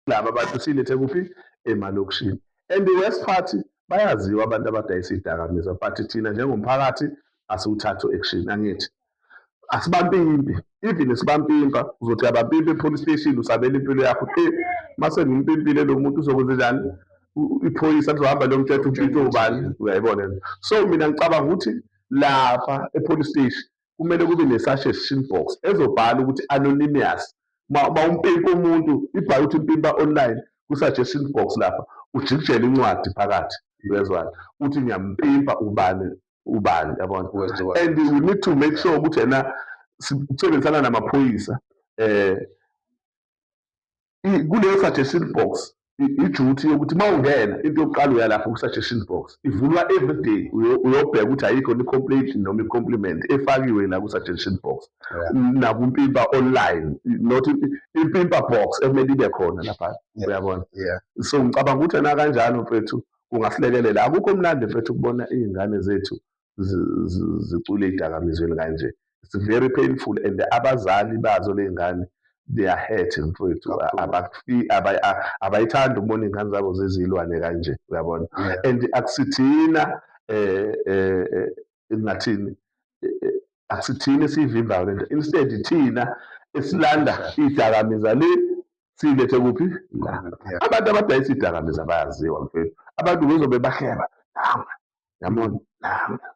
Laba bantu silethe kuphi? Emalokishini. And the worst part, bayaziwa abantu abadayisa iy'dakamizwa, but thina njengomphakathi asiwuthathi u-action. Angithi asibampimpi, even sibampimpa, uzothi abampimpi e-police station, usabela impilo yakho. Mase ngimpimpile lo muntu, uzokwenza njani? Iphoyisa lizohamba liyomtshela umpimpi ubani, uyayibona nje. So mina ngicabanga ukuthi lapha e-police station kumele kube ne-suggestion box ezobhala ukuthi anonymous. Ma umpimpa umuntu, ibhale ukuthi impimpa online ku-suggestion box lapha, ujikijele incwadi phakathi, uyezwana, uthi ngiyampimpa ubani ubani, yabona. And we need to make sure ukuthi ena usebenzisana namaphoyisa kuleyo suggestion box. I-duty yokuthi uma ungena, into yokuqala uya lapho ku-suggestion box, ivulwa every day, uyobheka ukuthi ayikho i-complaint noma i-compliment efakiwe la ku-suggestion box nakumpimpa online, not impimpa box ekumele ibe khona lapha, uyabona. So ngicabanga ukuthi ena kanjalo, mfethu, kungasilekelela. Akukho mnandi, mfethu, ukubona iy'ngane zethu zicwile ey'dakamizweni kanje. It's very painful, and abazali bazo ley'ngane, they are hurt, mfowethu. Abayithandi ukubona iy'ngane zabo zizilwane kanje, uyabona. And akusithina, ngathini, akusithina esiyivimbayo lento. Instead thina esilanda iy'dakamizwa le, siyilethe kuphi la. Abantu abadayisa iy'dakamizwa bayaziwa, mfethu. Abantu bezobe bahleba, nanga, yabona, nanga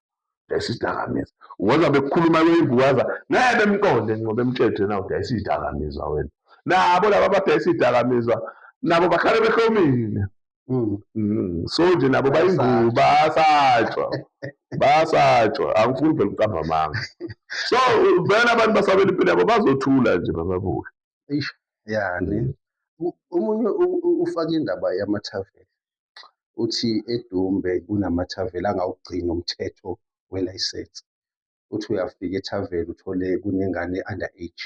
dayisa isidakamizwa. Uweza bekukhuluma kwey'nguwaza, ngeke bemqonde ngoba bemtshele na udayisa iy'dakamizwa wena. Nabo laba abadayisa iy'dakamizwa nabo bahlale behlomile. So nje nabo bayingubo, bayasatshwa, bayasatshwa. Angifuni phela ukuqamba amanga. So vele abantu basabela impilo yabo, bazothula nje bababuke. Eish, ya ne. Omunye ufake indaba yamathaveni. Uthi eDumbe kunamathaveni angawugcini umthetho welayisensi. Uthi uyafika ethaveni, uthole kunengane under age.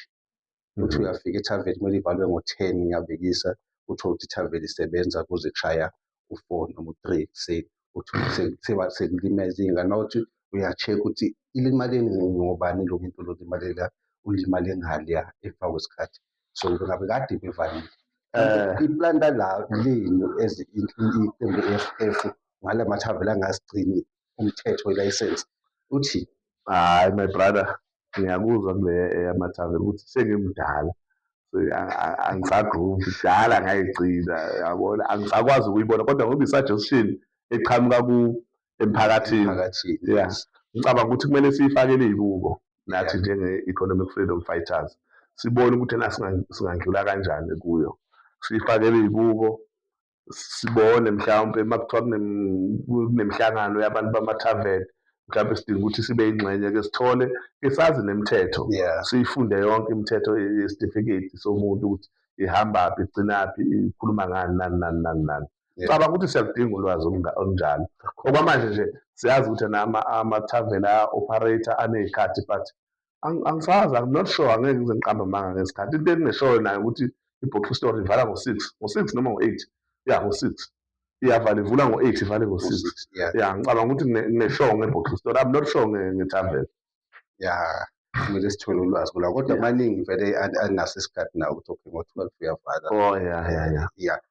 Uthi uyafika ethaveni, kumele ivalwe ngo-10, ngiyabekisa, uthole ukuthi ithaveni isebenza kuze kushaya u-4 noma u-3 ekuseni. Uthi sekulimeza iy'ngane. Mawuthi uya-check ukuthi ilimaleni ngobani lo muntu lo olimalela, ulimale ngaliya emva kwesikhathi. So ngabe kade bevalile. I-plan la lenu as iqembu e-EFF ngala mathaveni angasigcini umthetho welayisensi, uthi? Hhayi, my brother, ngiyakuzwa kule yamathaveni ukuthi sengimdala, angisagroove, kudala ngayigcina, yabona, angisakwazi ukuyibona, kodwa ngoba i-suggestion eqhamuka ku emphakathini. Emphakathini. Yeah, ngicabanga ukuthi kumele siyifakele iy'buko nathi njenge-Economic Freedom Fighters, sibone ukuthi ena singandlula kanjani kuyo. Siyifakele iy'buko, sibone mhlawumpe uma kuthiwa kunemihlangano yabantu bamathaveni, mhlawumbe sidinga ukuthi sibe yingxenye, ke sithole, ke sazi nemithetho, siyifunde yonke imithetho yesitifiketi somuntu, ukuthi ihambaphi, igcinaphi, ikhuluma ngani, nani nani nani nani. Cabanga ukuthi siyaludinga ulwazi olunjalo. Okwamanje nje siyazi ukuthi amathaveni aya-operate-a, aney'khathi, but angisazi, I'm not sure, angeke ngize ngiqambe amanga ngesikhathi. Into engingeshoyo nayo ukuthi i-Bottle Store ivala ngo-6, ngo-6 noma ngo-8, ya, ngo-6 iyavala, ivula ngo-8, ivale ngo-6. Ya, ngicabanga ukuthi ngine-sure nge-Bottle Store, I'm not sure nge-tavern. Ya, kumele sithole ulwazi kula, kodwa amaningi vele anaso isikhathi nawo ukuthi okay, ngo-12 uyavala. Oh ya.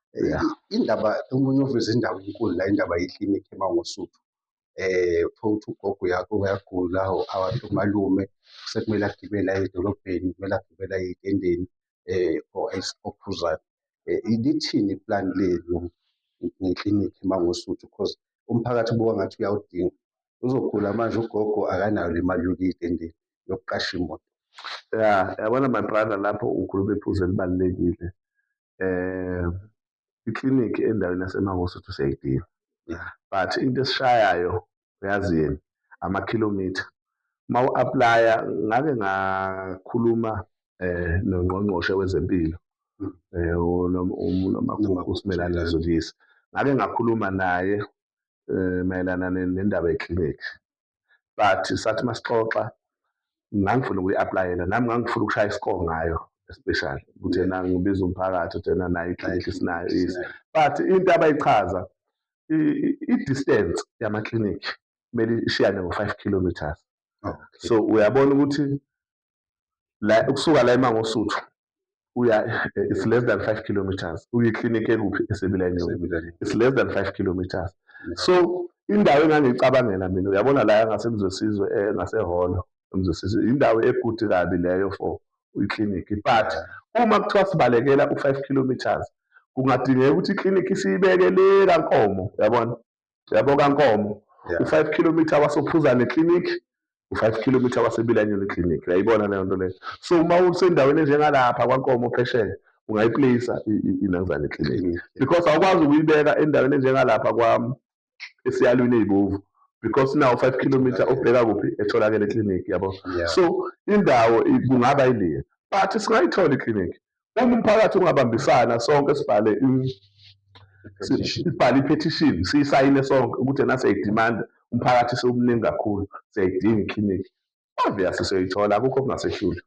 Indaba omunye uveza indaba enkulu la, indaba yeklinikhi eMangosuthu. Uthola ukuthi ugogo uyagula, umalume sekumele agibele aye edolobheni, kumele agibele aye ey'tendeni or ophuzane. Lithini iplani lenu ngeklinikhi eMangosuthu? Because umphakathi ubuka ngathi uyawudinga. Uzogula manje ugogo, akanayo le mali yokuya ey'tendeni, yokuqasha imoto. Ya, yabona, my brother, lapho ukhuluma iphuzu elibalulekile. Iklinikhi endaweni yaseMangosuthu siyayidinga. But into esishayayo, uyazi yini, amakhilomitha. Uma u-apply-a, ngake ngakhuluma nongqongqoshe wezempilo, uNomagugu Simelane Zukisa. Ngake ngakhuluma naye mayelana nendaba yeklinikhi. But sathi masixoxa, ngangifuna ukuyi-apply-ela nami, ngangifuna ukushaya i-score ngayo, especially ukuthi ena ngibiza umphakathi ukuthi ena nayo iklinikhi sinayo is. But into abayichaza, i-distance yamaklinikhi kumele ishiyane ngo-5 kilometers. So uyabona ukuthi la ukusuka la eMangosuthu Uya, it's less than 5 kilometers uye eklinikhi ekuphi? EseBilanyoni. It's less than 5 kilometers. So indawo engangicabangela mina, uyabona la ngaseMzwesizwe, ngasehholo eMzwesizwe, indawo ekude kabi leyo for iklinikhi, but uma kuthiwa sibalekela u-5 kilometers, kungadingeka ukuthi iklinikhi siyibeke le kaNkomo, uyabona, yabo, kaNkomo. U-5 kilometer wasoPhuzane clinic, u-5 kilometer waseBilanyoni clinic, uyayibona leyo nto leyo? So uma usendaweni enjengalapha kwaNkomo phesheya, ungayiplacea inangizane clinic, because awukwazi ukuyibeka endaweni enjengalapha kwa esiyalwini eyibovu, because now 5 kilometer ubheka kuphi? Etholakele clinic, yabo. So indawo kungaba yileya, but singayithola iklinikhi uma umphakathi ungabambisana, sonke sibhale Petition. Sibhale i-petition, siyisayine sonke ukuthi ena siyayidimanda, umphakathi sewumningi kakhulu, siyayidinga iklinikhi. Obviously siyoyithola, akukho okungasehlula.